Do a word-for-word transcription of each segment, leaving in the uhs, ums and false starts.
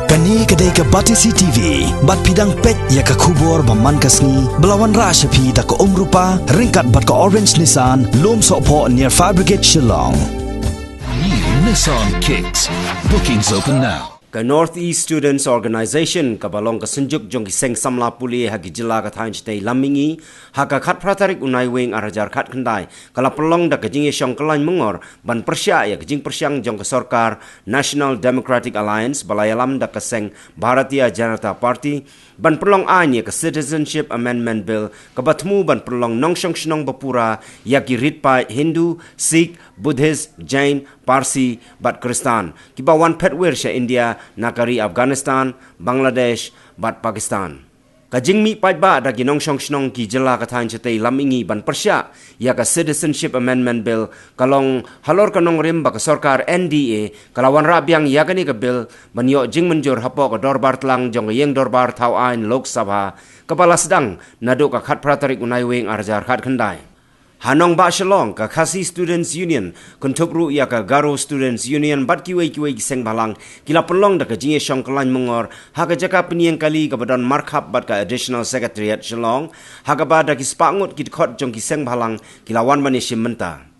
Kane ka dei ka Batesi T V, bad phi dang peit ïa ka khubor ba man ka sngi, ba la wanrah sha phi da ka Umrupa, ryngkat bad ka Orange Nissan, Lumsohphoh near Fire Brigade Shillong. New Nissan Kicks. Bookings open now. Ka North East Students Organisation, kaba long ka synjuk jong ki seng samla pule ha ki jylla ka thaiñ shatei lam mihngi, ha ka khatphra tarik u Naiwieng ar hajar khatkhyndai, ka la pynlong da ka jingïashong kyllain myngor, ban pyrshah ïa ka jingpyrshang jong ka sorkar National Democratic Alliance ba la ïalam da ka seng Bharatiya Janata Party, ban pynlong aiñ ïa ka Citizenship Amendment Bill, kaba thmu ban pynlong nongshong shnong ba pura ïa ki rit paid Hindu, Sikh, Buddhist, Jain, Parsi, bad Khristan, kiba wan phet wir sha India na ka ri Afghanistan, Bangladesh, bad Pakistan. Ka jingmih paidbah da ki nongshong shnong ki jylla ka thaiñ shatei lam mihngi ban pyrshah ïa ka Citizenship Amendment Bill, ka long halor ka nongrim ba ka sorkar N D A ka la wanrah biang ïa kane ka bill ban ïoh jingmynjur hapoh ka dorbar tlang jong ka ïing dorbar thaw aiñ Lok Sabha, kaba la sdang naduh ka khatphra tarik u Naiwieng ar hajar khatkhyndai. Ha nongbah Shillong, ka Khasi Students Union, kynthup ruh ïa ka Garo Students Union bad kiwei kiwei ki seng bhalang, ki la pynlong da ka jingïashong kyllain myngor ha ka jaka pynïeng kali kaba don markhap bad ka Additional Secretariat Shillong, ha kaba da ki spah ngut ki dkhot jong ki seng bhalang ki la wan ban ïashim bynta.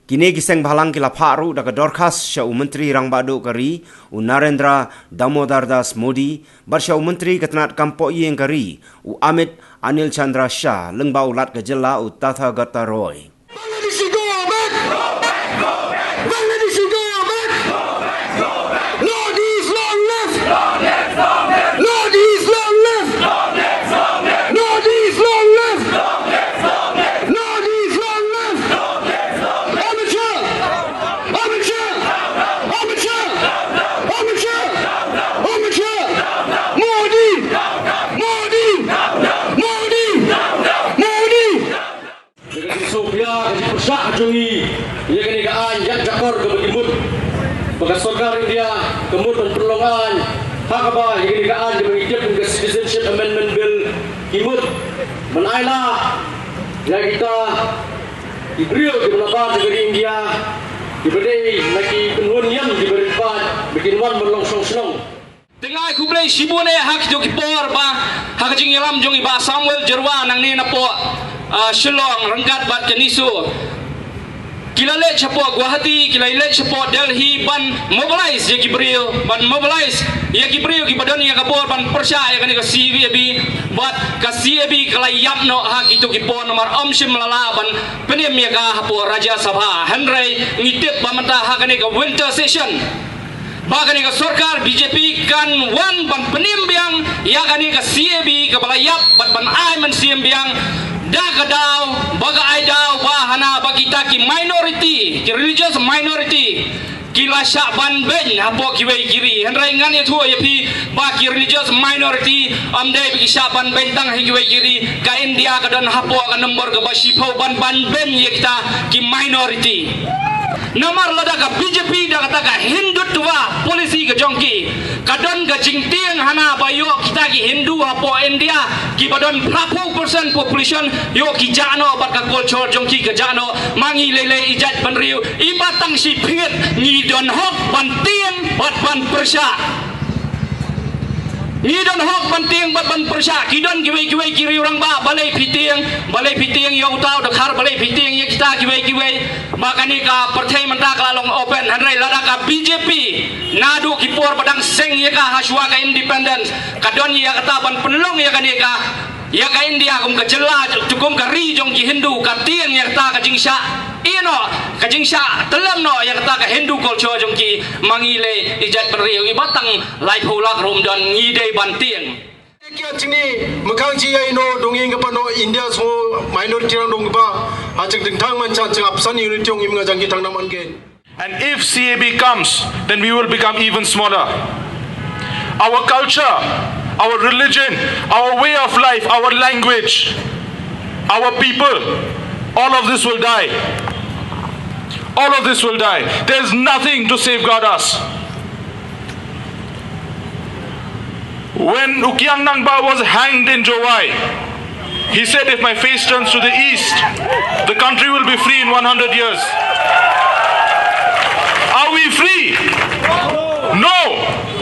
Kine ki seng bhalang ki la phah ruh da ka dorkhas sha u Myntri Rangbah Duh ka ri, u Narendra Damodar Das Modi, bad sha u Myntri ka tnad kam pohïing ka ri, u Amit Anil Chandra Shah, lyngba u Lat ka jylla u Tathagata Roy. Bangladeshi, go back! Bangladeshi, go back! Northeast, long live! Northeast, long live! Northeast, long live! Northeast, long live! Amit Shah! Amit Shah! Amit Shah! Amit Shah! Amit Shah! Modi! Modi! Modi! Modi! Ka jingsngewkhia, ka jingpyrshah jong ngi ïa kane ka aiñ ïaid jakor kaba ki mut ba ka sorkar India ka mut ban pynlong aiñ, ha kaba ïa kane ka aiñ kaba ngi tip ka Citizenship Amendment Bill ki mut ban ailad ïa kita ki briew kiba na bad ka ri India, kiba dei na ki kynhun niam kiba rit paid, ba kin wan ban long shong shnong. Te nga ai khublei shibun eh ha kito ki por ba ha ka jingïalam jong i Bah Samuel Jyrwa nangne napoh, ah, Shillong ryngkat bad ka NESO, ki la leit shapoh Guwahati, ki la leit shapoh Delhi ban mobilize ïa ki briew, ban mobilize ïa ki briew kiba don ïa ka bor ban pyrshah ïa kane ka C A B, bad ka C A B ka la ïap noh ha kito ki por namar ym shym la lah ban pynim ïa ka hapoh Rajya Sabha. Hynrei ngi tip ba mynta ha kane ka winter session ba kane ka sorkar B J P kan wan ban pynim biang ïa kane ka C A B kaba la ïap bad ban ai mynsiem biang da ka daw ba ka ai daw ba hana ba kita ki minority, ki religious minority, ki la shah ban beiñ hapoh kiwei ki ri. Hynrei ngan ïathuh ïa phi ba ki religious minority ym dei ba ki shah ban beiñ tang ha kiwei ki ri. Ka India ka don hapoh ka nombor kaba shiphew ban ban beiñ ïa kita ki minority. Namar lada ka B J P da kata ka Hindutva policy ka jong ki, ka don ka jingtieng hana ba ïoh kita ki Hindu hapoh India kiba don phraphew percent population, ïoh ki jah noh bad ka culture jong ki ka jah noh. Ma ngi lei lei i jaitbynriew iba tang shi phit ngi don hok ban tieng bad ban pyrshah. Ngi don hok ban tieng bad ban pyrshah. Ki don kiwei kiwei ki riew rangbah, balei phi tieng, balei phi tieng ïa uta u dkhar, balei phi tieng ïa kita kiwei kiwei. Ba kane ka pyrthei mynta ka la long open, hynrei lada ka B J P naduh ki por ba dang seng ïa ka hashwa ka independence, ka don ïa kata ban pynlong ïa kane ka, ïa ka India kum ka jylla, kum ka ri jong ki Hindu, ka tieng ïa kata ka jingshah ïeh noh, ka jingshah tyllem noh ïa kata ka Hindu culture jong ki. Ma ngi lei i jaitbynriew iba tang laiphew lak ruh ym don, ngi dei ban tieng. Ki ïa jingni, ma khang ji ïa ino dong ïing ka pano India so minority rang dong ba ha jingding thang man chan jingap san unity ong im nga jang ki thang naman ke. And if C A B comes, then we will become even smaller. Our culture, our religion, our way of life, our language, our people, all of this will die. All of this will die. There's nothing to safeguard us. When U Kiang Nangbah was hanged in Jowai, he said, "If my face turns to the east, the country will be free in one hundred years." Are we free? No.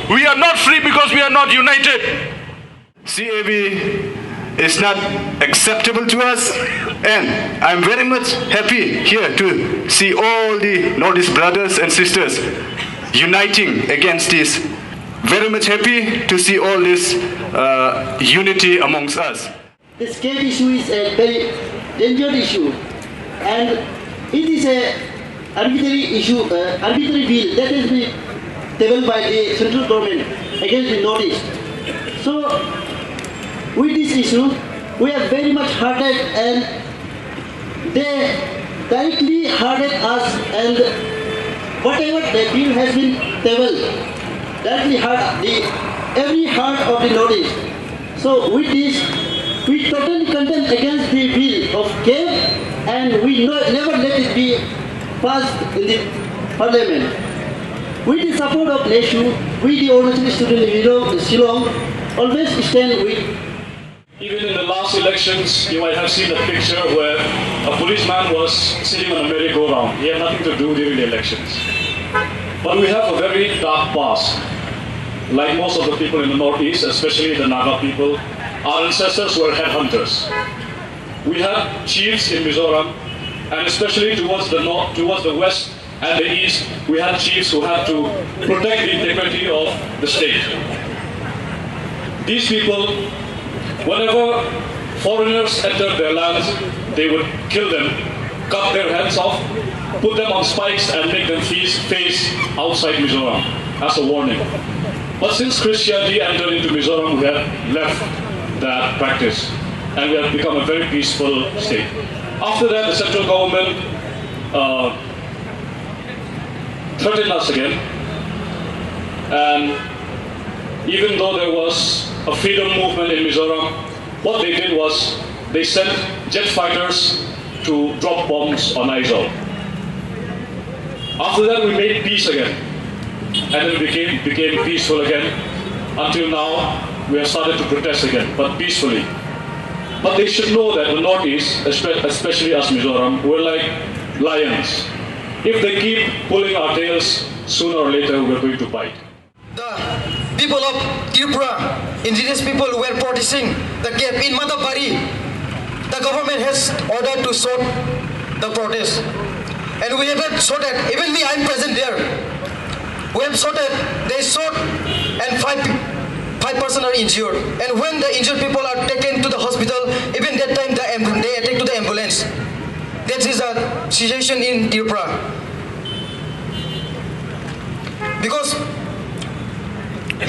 We are not free because we are not united. C A B is not acceptable to us, and I'm very much happy here to see all the Northeast brothers and sisters uniting against this. Very much happy to see all this uh, unity amongst us. This CAB issue is a very dangerous issue, and it is a arbitrary issue, uh, arbitrary bill that has been tabled by the central government against the Northeast. So, with this issue, we are very much heartened, and they directly heartened us, and whatever the bill has been tabled, directly hurt the every heart of the Northeast. So with this, we totally condemn against the bill of CAB, and we no, never let it be passed in the parliament. With the support of NESU, we the Arunachal Student Union Shillong always stand with. Even in the last elections, you might have seen a picture where a policeman was sitting on a merry-go-round. He had nothing to do during the elections. But we have a very dark past. Like most of the people in the Northeast, especially the Naga people, our ancestors were headhunters. We had chiefs in Mizoram, and especially towards the north, towards the west and the east, we had chiefs who had to protect the integrity of the state. These people, whenever foreigners entered their lands, they would kill them, cut their heads off, put them on spikes, and make them face, face outside Mizoram as a warning. But since Christianity entered into Mizoram, we have left that practice, and we have become a very peaceful state. After that, the central government uh, threatened us again, and even though there was a freedom movement in Mizoram, what they did was they sent jet fighters to drop bombs on Aizawl. After that, we made peace again, and then it became, became peaceful again. Until now, we have started to protest again, but peacefully. But they should know that the Northeast, espe- especially us Mizoram, we're like lions. If they keep pulling our tails, sooner or later we're going to bite. The people of Tripura, indigenous people, were protesting the CAB in Matabari. The government has ordered to stop the protest. And we have shot at, even me, I'm present there. We have shot at, they shot, and five, five person are injured. And when the injured people are taken to the hospital, even that time the, they attack to the ambulance. That is the situation in Tripura. Because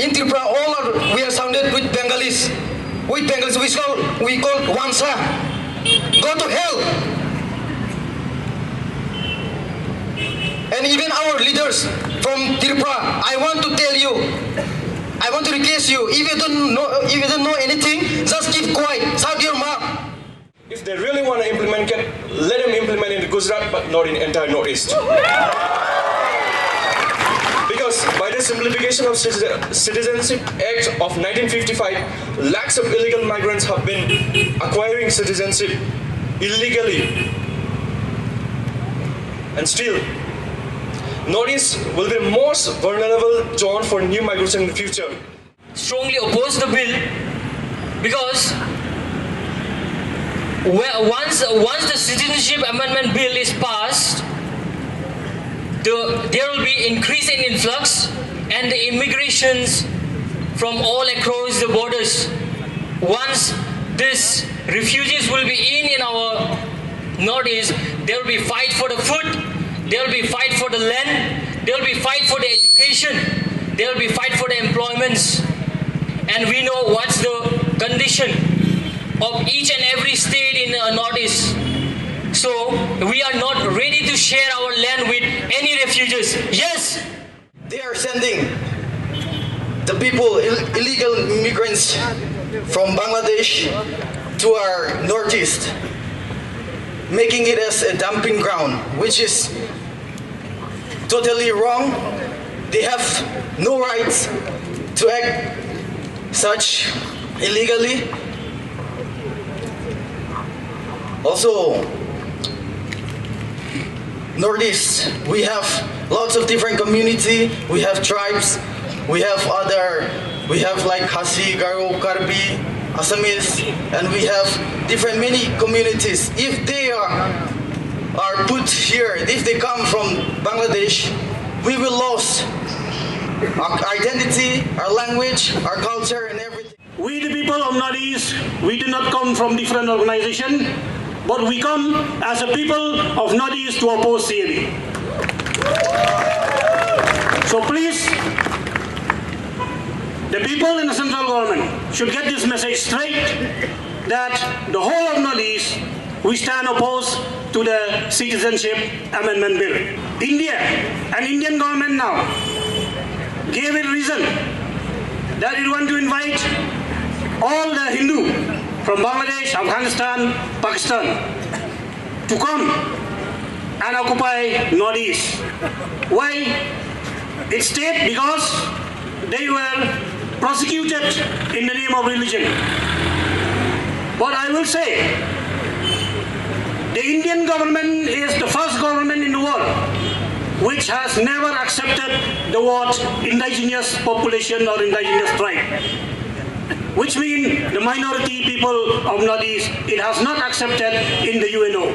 in Tripura, all are, we are surrounded with Bengalis. With Bengalis, we call, we call Wansa. Go to hell. And even our leaders from Tripura, I want to tell you, I want to request you, if you don't know, if you don't know anything, just keep quiet, shut your mouth. If they really want to implement it, let them implement in Gujarat, but not in entire Northeast. Because by the Simplification of Citizenship Act of nineteen fifty-five, lakhs of illegal migrants have been acquiring citizenship illegally. And still, Northeast will be the most vulnerable zone for new migration in the future. Strongly oppose the bill because once once the citizenship amendment bill is passed, the, there will be increase in influx and the immigrations from all across the borders. Once this refugees will be in in our Northeast, there will be fight for the food, there will be fight for the land, there will be fight for the education, there will be fight for the employments. And we know what's the condition of each and every state in the Northeast. So we are not ready to share our land with any refugees. Yes, they are sending the people, Ill- illegal immigrants from Bangladesh to our Northeast, making it as a dumping ground, which is totally wrong. They have no rights to act such illegally. Also, Northeast, we have lots of different community, we have tribes, We have other, we have like Khasi, Garo, Karbi, Assamese, and we have different many communities. If they are, are put here, if they come from Bangladesh, we will lose our identity, our language, our culture, and everything. We, the people of Northeast, we do not come from different organization, but we come as a people of Northeast to oppose C A B. So please, the people in the central government should get this message straight, that the whole of Northeast, we stand opposed to the Citizenship Amendment Bill. India, an Indian government now gave it reason that it want to invite all the Hindu from Bangladesh, Afghanistan, Pakistan to come and occupy Northeast. Why? It state because they were prosecuted in the name of religion. But I will say, the Indian government is the first government in the world which has never accepted the word indigenous population or indigenous tribe, which means the minority people of Northeast. It has not accepted in the U N O.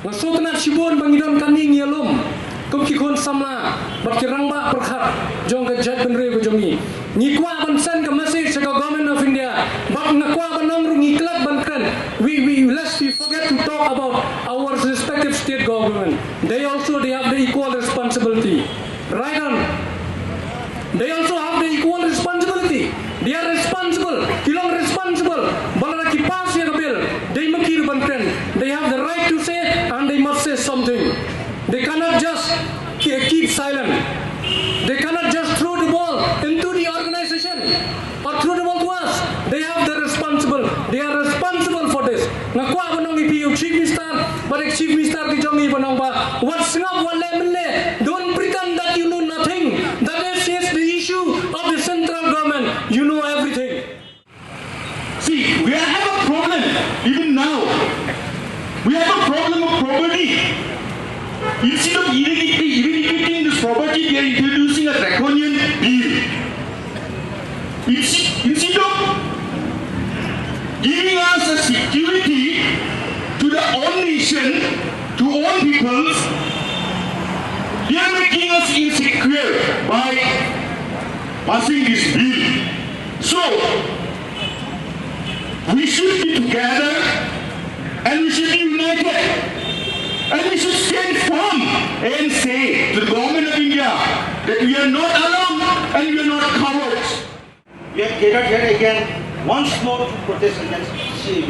Nga sngewtynnat shibun ba ngi don kane ngi ïalum kum ki khun samla bad ki rangbah pyrkhat jong ka jaitbynriew ka jong ngi. Ngi kwah ban send ka message sha ka Government of India, bad nga kwah ban ong ruh ngi klet ban kren. We, we, lest we forget to talk about our respective state government. They also, they have the equal responsibility. Right on. They also have the equal responsibility. They are responsible. Ki long responsible. Ba lada ki pass ïa ka bill, dei ma ki ruh ban kren. They have the right to say and they must say something. They cannot just ke-, keep silent. They cannot just throw the ball into the organization or throw the ball to us. They have the responsible. They are responsible for this. Nga kwah ban ong ïa phi u Chief Minister, bad u Chief Minister ki jong ngi ban ong ba wat sngap, wat leh mynleh. Don't pretend that you know nothing. That is, is the issue of the central government. You know everything. See, we have a problem even now. We have a problem of poverty. Instead of eradicating, eradicating this poverty, they are introducing a draconian bill. Instead, instead of giving us a security to the own nation, to own peoples, they are making us insecure by passing this bill. So, we should be together and we should be united. And we should stand firm and say to the Government of India that we are not alone and we are not cowards. We have gathered here again once more to protest against C A B.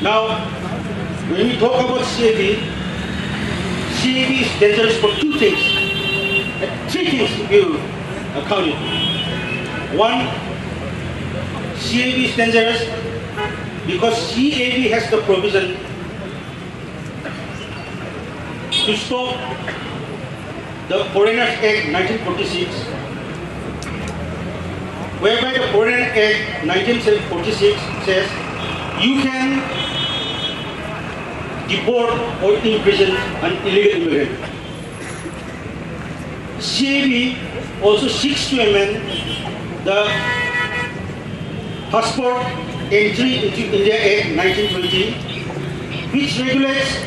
Now, when we talk about C A B, C A B is dangerous for two things, uh, three things if you count it. One, C A B is dangerous because C A B has the provision to stop the Foreigners Act nineteen forty-six, whereby the Foreign Act nineteen forty-six says you can deport or imprison an illegal immigrant. C A B also seeks to amend the Passport Entry into India Act nineteen twenty, which regulates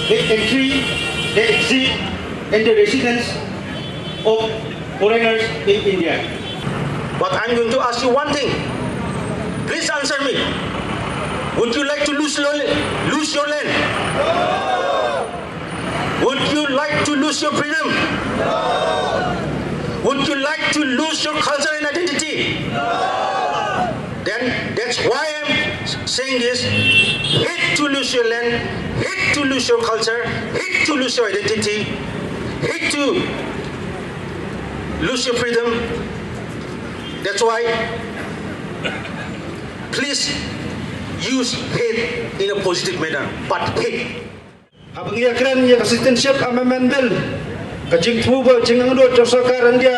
the entry, the exit, and the residence of foreigners in India. But I'm going to ask you one thing. Please answer me. Would you like to lose your, lose your land? Would you like to lose your freedom? Would you like to lose your culture and identity? Then that's why I'm saying this. Hate to lose your land, hate to lose your culture, hate to lose your identity, hate to lose your freedom. That's why please use hate in a positive manner, but hate. Haba ngi ïakren ïa ka Citizenship Amendment Bill, ka jingthmu bad jingangnud jong sorkar India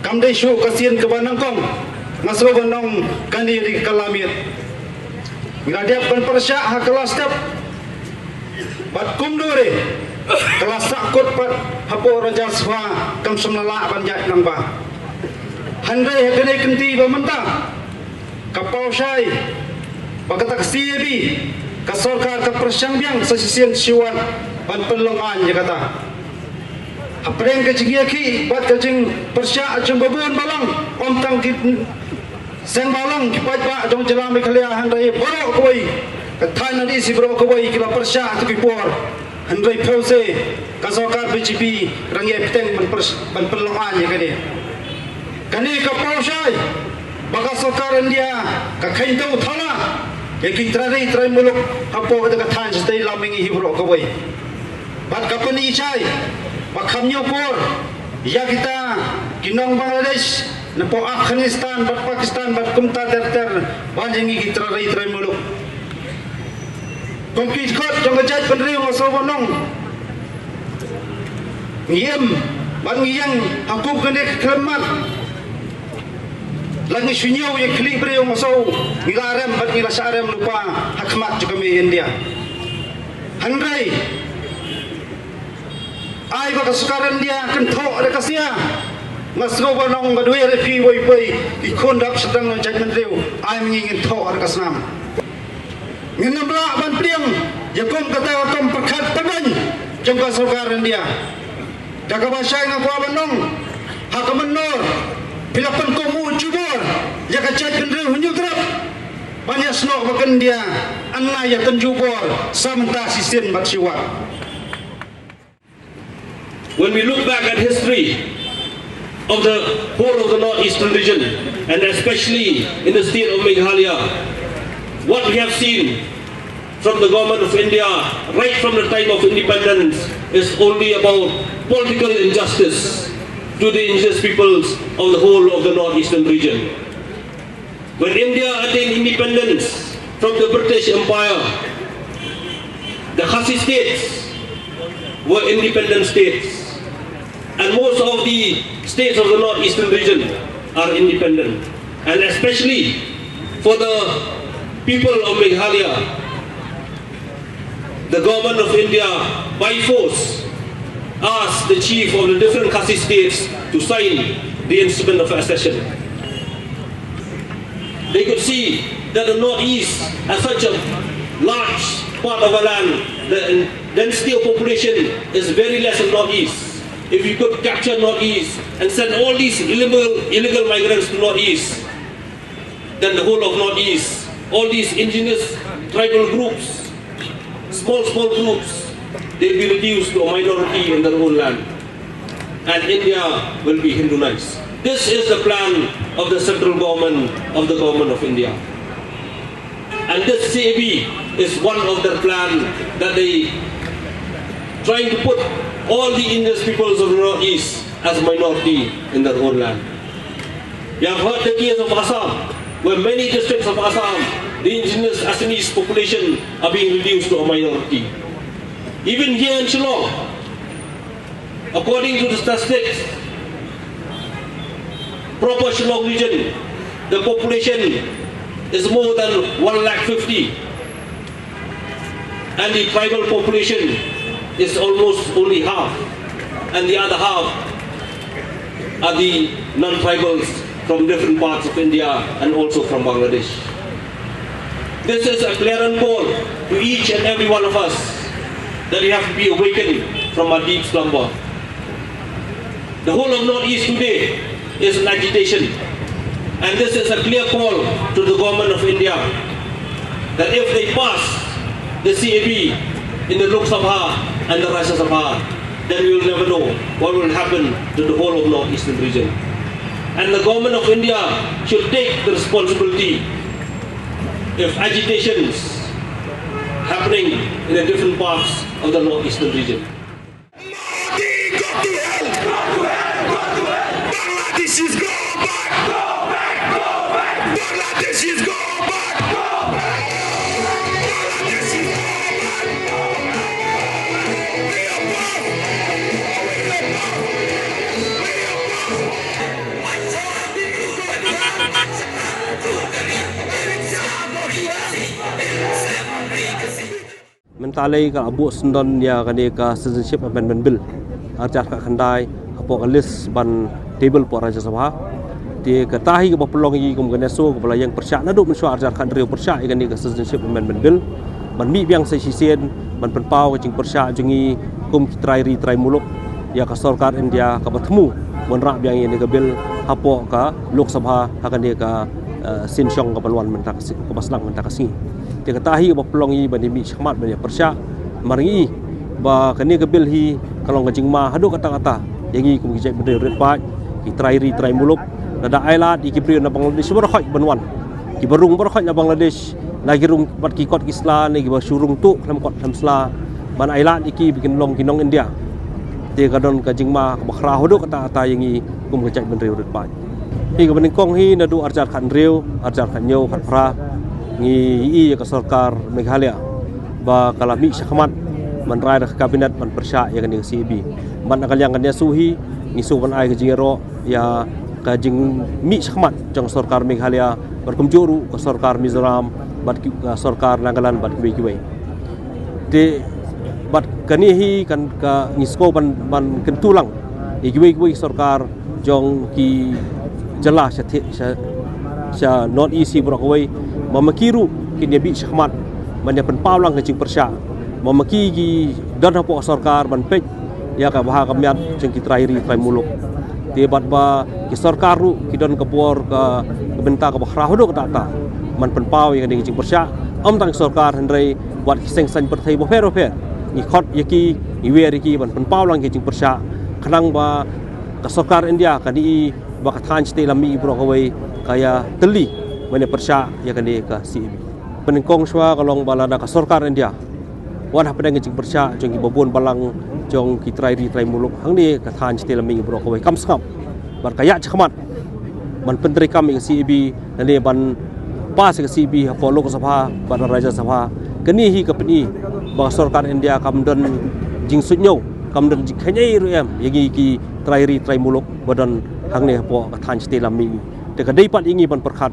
kam dei shuh ka sien kaba nyngkong. Nga sngew ban ong kane dei ka kylla miet. Ngi la dep ban pyrshah ha ka la step. Bad kumno re, ka la sahkut pat hapoh Rajya Sabha, kam shym la lah ban ïaid lang bha. Hynrei ha kane ka kynti ba mynta ka paw shai ba kata ka C A B, ka sorkar ka pyrshang biang sa shisien shuwa ban pynlong aiñ ïa kata. Hapdeng ka jingïakhih bad ka jingpyrshah jong babun balang, ym tang ki seng balang, ki paidbah jong jylla Meghalaya, hynrei baroh kawei ka thaiñ North East baroh kawei ki la pyrshah ha ki por. Hynrei phewse ka sorkar B J P rang ïai bteng ban pyrsh-, ban pynlong aiñ ïa kane. Kane ka paw shai ba ka sorkar India ka kheiñtuh thala ïa ki trai ri trai muluk hapoh kata ka thaiñ shatei lam mihngi hi baroh kawei. Bad ka pyni shai ba kham ñiewkor ïa kita ki nong Bangladesh napoh Afghanistan bad Pakistan bad kumta ter ter ban ïa ngi ki trai ri trai muluk. Kum ki dkhot jong ka jaitbynriew nga sngewbha ban ong, ngi im bad ngi ïeng ha kum kane ka khyllipmat. Lada ngi shu ñiew ïa ka khlieh briew nga sngew ngi la rem bad ngi la shah rem lypa ha khmat jong ka mei India. Hynrei ai ba ka sorkar India kynthoh da ka sia. Nga sngewbha ban ong, nga duwai ïa phi wei pei ki khun dap sdang na jaitbynriew, ai ma ngi ngin thoh da ka snam. Ngin ym lah ban pdiang ïa kum kata ka kam pyrkhat pyrngaiñ jong ka sorkar India. Da kaba shai nga kwah ban ong, ha ka mynnor phi la pynkohnguh jubor ïa ka jaitbynriew Hynñiewtrep ban ïasnoh bad ka India, ynda ïa tynjuh bor sa mynta shisien bad shiwat. When we look back at history of the whole of the northeastern region, and especially in the state of Meghalaya, what we have seen from the government of India, right from the time of independence, is only about political injustice to the indigenous peoples of the whole of the northeastern region. When India attained independence from the British Empire, the Khasi states were independent states, and most of the states of the northeastern region are independent, and especially for the people of Meghalaya, the government of India, by force, asked the chief of the different Khasi states to sign the instrument of accession. They could see that the Northeast has such a large part of our land, the density of population is very less in Northeast. If you could capture Northeast and send all these illegal, illegal migrants to Northeast, then the whole of Northeast, all these indigenous tribal groups, small, small groups, they'll be reduced to a minority in their own land. And India will be Hinduized. This is the plan of the central government, of the government of India. And this C A B is one of their plan that they trying to put all the indigenous peoples of the Northeast as minority in their own land. You have heard the case of Assam, where many districts of Assam, the indigenous Assamese population are being reduced to a minority. Even here in Shillong, according to the statistics, proper Shillong region, the population is more than one lakh fifty, and the tribal population is almost only half, and the other half are the non-tribals from different parts of India and also from Bangladesh. This is a clarion call to each and every one of us that we have to be awakened from our deep slumber. The whole of Northeast today is in agitation, and this is a clear call to the government of India that if they pass the C A B in the Lok Sabha and the Rajya Sabha, then we will never know what will happen to the whole of Northeastern region. And the government of India should take the responsibility if agitations happening in the different parts of the Northeastern region. Modi, go to hell! Bangladeshis, go back! Go back! Go back! Bangladeshis, go back! Go back! Bangladeshis, go back! Go back! Free of us! Free of us! Free of us! Talei ka la buh syndon ïa kane ka Citizenship Amendment Bill arhajar khatkhyndai hapoh ka list ban table hapoh Rajya Sabha. Te kata hi kaba pynlong ïa ngi kum ka NESO kaba la ïeng pyrshah naduh mynshuwa arhajar khathynriew pyrshah ïa kane ka Citizenship Amendment Bill ban mih biang sa shisien ban pynpaw ka jingpyrshah jong ngi kum ki trai ri trai muluk ïa ka sorkar India kaba thmu ban rah biang ïa kane ka bill hapoh ka Lok Sabha ha kane ka, eh, sien shong kaba wan mynta ka sngi, kaba sdang mynta ka sngi. Te kata hi kaba pynlong ïa ngi ban ïa mih shakhmat ban ïa pyrshah. Namar ngi i ba kane ka bill hi ka long ka jingma haduh katta katta ïa ngi kum ki jaitbynriew rit paid, ki trai ri trai muluk, lada ai lad ïa ki briew na Bangladesh baroh khoit ban wan, kiba rung baroh khoit na Bangladesh, na ki rung bad ki kot ki sla, na kiba shu rung tuh khlem kot khlem sla, ban ai lad ïa ki ba kin long ki nong India. Te ka don ka jingma kaba khraw haduh katta katta ïa ngi kum ka jaitbynriew rit paid. Hi kaba nyngkong hi naduh arhajar khathynriew, arhajar khathynñiew, khatphra, ngi i ïa ka sorkar Meghalaya ba ka la mih shakhmat ban rai da ka cabinet ban pyrshah ïa kane ka C A B. Bad na ka liang ka NESO hi ngi shu ban ai ka jingïaroh ïa ka jingmih shakhmat jong sorkar Meghalaya bad kumjuh ruh ka sorkar Mizoram bad ki, ka sorkar Nagaland bad kiwei kiwei. Te bad kane hi kan ka ngi sngew ban, ban kyntu lang ïa kiwei kiwei sorkar jong ki jylla sha, sha, sha North East hi baroh kawei ba ma ki ruh kin ïa mih shakhmat ban ïa pynpaw lang ka jingpyrshah ba ma ki ki don hapoh sorkar ban peit ïa ka bha ka miat jong ki trai ri trai muluk. Te bad ba ki sorkar ruh ki don ka bor ka, ka bynta kaba khraw haduh katta katta ban pynpaw ïa kane ka jingpyrshah. Ym tang ki sorkar hynrei wat ki seng saiñ pyrthei bapher bapher ngi khot ïa ki, ngi wer ïa ki ban pynpaw lang ki jingpyrshah khnang ba ka sorkar India kan i ba ka thaiñ shatei lam mihngi baroh kawei ka ïa tylli ban ïa pyrshah ïa kane ka C A B. Pynnyngkong shuwa ka long ba lada ka sorkar India wan hapdeng ka jingpyrshah jong kiba bun balang jong ki trai ri trai muluk hangne ka thaiñ shatei lam mihngi baroh kawei kam sngap bad ka ïaid shakhmat ban pyntreikam ïa ka C A B lane ban pass ïa ka C A B hapoh Lok Sabha bad Rajya Sabha. Kane hi ka pyni ba ka sorkar India kam don jingsuidñiew, kam don jingkheiñ ei ruh em ïa ngi ki trai ri trai muluk ba don hangne hapoh ka thaiñ shatei lam mihngi. Te ka dei pat ïa ngi ban pyrkhat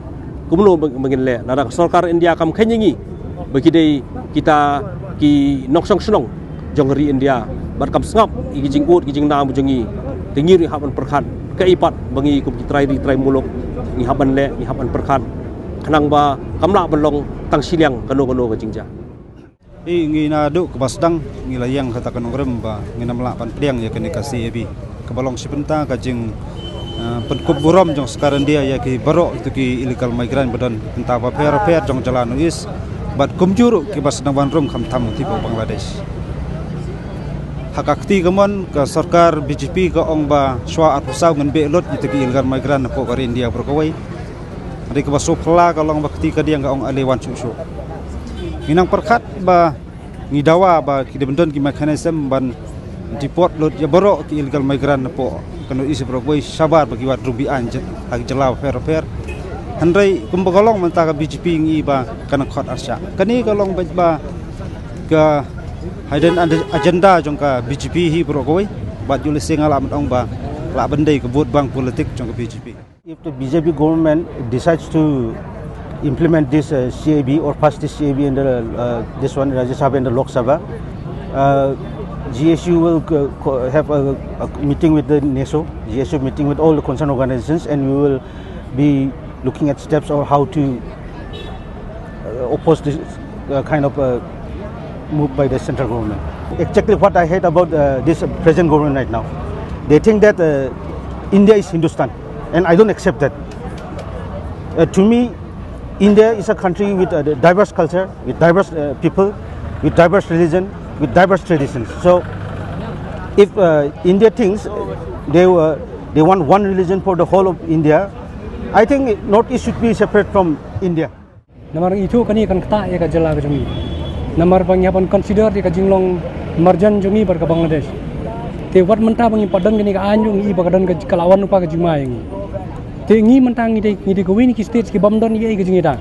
kumno ba, ba ngin leh lada ka sorkar India kam kheiñ ïa ngi ba ki dei kita ki nongshong shnong jong ka ri India bad kam sngap ïa ki jingud ki jingnam jong ngi. Te ngi ruh ngi hap ban pyrkhat kaei pat ba ngi kum ki trai ri trai muluk ngi hap ban leh, ngi hap ban pyrkhat khnang ba kam lah ban long tang shiliang kano kano ka jingjia. Hi ngi naduh kaba sdang ngi la ïeng ha kata ka nongrim ba ngin ym lah ban pdiang ïa kane ka C A B kaba long shi bynta ka jing, eh, pynkup burom jong sorkar India ïa ki baroh ito ki illegal migrant ba don bynta bapher bapher jong jylla North East bad kumjuh ruh kiba sdang ban rung khamtam ito ba Bangladesh. Ha ka kti kamon ka sorkar B J P ka ong ba shuwa arphew saw ngin beh lut ito ki illegal migrant hapoh ka ri India baroh kawei. Hynrei kaba sngewphylla ka long ba kti kadiang ka ong ale wan shuh shuh. Ngi nang pyrkhat ba ngi dawa ba ki dei ban don ki mechanism ban deport lut ïa baroh ki illegal migrant napoh ka North East baroh kawei shabar ba ki wad rung biang ha ki jylla bapher bapher. Hynrei kumba ka long mynta ka B J P ngi ba ka nang khot arshah. Kane ka long ba, ba ka hidden agenda jong ka B J P hi baroh kawei. Bad ïoh lehse nga lah ban ong ba lah ban dei ka vote bank politik jong ka B J P. If the B J P government decides to implement this, uh, C A B or pass this C A B in the, uh, this one, Rajya Sabha and the Lok Sabha, uh, G S U will co- co- have a, a meeting with the NESO, G S U meeting with all the concerned organizations, and we will be looking at steps on how to uh, oppose this, uh, kind of, uh, move by the central government. Exactly what I hate about, uh, this present government right now. They think that, uh, India is Hindustan, and I don't accept that. Uh, to me, India is a country with a diverse culture, with diverse, uh, people, with diverse religion, with diverse traditions. So, if, uh, India thinks they were, they want one religion for the whole of India, I think North East should be separate from India. Namar ngi ithuh kane kan ktah ïa ka jylla ka jong ngi. Namar ba ngi hap ban consider ïa ka jinglong marjan jong ngi bad ka Bangladesh. Te wat mynta ba ngi pat don kane ka aiñ jong ngi ba ka don ka, ka la wan lypa ka jingma ïa ngi. Te ngi mynta ngi dei, ngi dei kawei na ki states ki bym don ïa ka jingïada.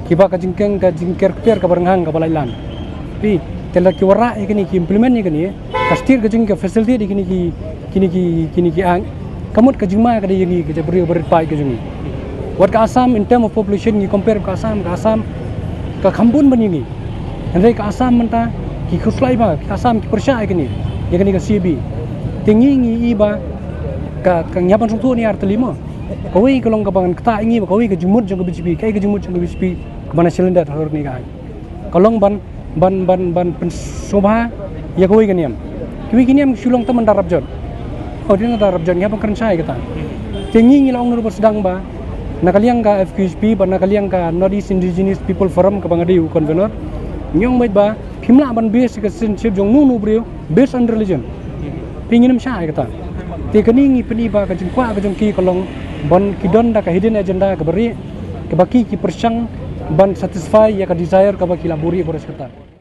Kiba ka jingkeng ka jingker kper kaba rynghang kaba laitlan. Phi, te lada ki wanrah ïa kane ki implement ïa kane. Ka state ka jong ngi ka facilitate ïa kine ki, kine ki, kine ki aiñ. Ka mut ka jingma ka dei ïa ngi ka jaitbynriew barit paid ka jong ngi. Wat ka Assam in term of population ngi compare ka Assam, ka Assam ka kham bun ban ïa ngi. Hynrei ka Assam mynta Ki khuslai ba ki Assam ki pyrshah ïa kane, ïa kane ka C A B. Te ngi ngi i ba ka ka ngi hap ban sngewthuh ne artylli mo. Kawei ka long kaba ngan ktah ïa ngi ba kawei ka jingmut jong ka B J P, kaei ka jingmut jong ka B J P kaba na cylinder hor ne ka ai. Ka long ban ban ban ban pynsngewbha ïa kawei ka niam. Kiwei ki niam ki shu long tang ban da rap jot. Oh, dei na da rap jot, ngi hap ban kren shai kata. Te ngi ngi la ong na ruh ba sdang ba na ka liang ka F Q H P ba na ka liang ka North East Indigenous People Forum kaba nga dei u convener. Ngi ong beit ba phim lah ban base ka citizenship jong uno uno u briew based on religion. Te ngin ym shah ïa kata. Te kane ngi pyni ba ka jingkwah ka jong ki ka long ban ki don da ka hidden agenda kaba rieh, kaba ki ki pyrshang ban satisfy ïa ka desire kaba ki la buhrieh buhrieh kata.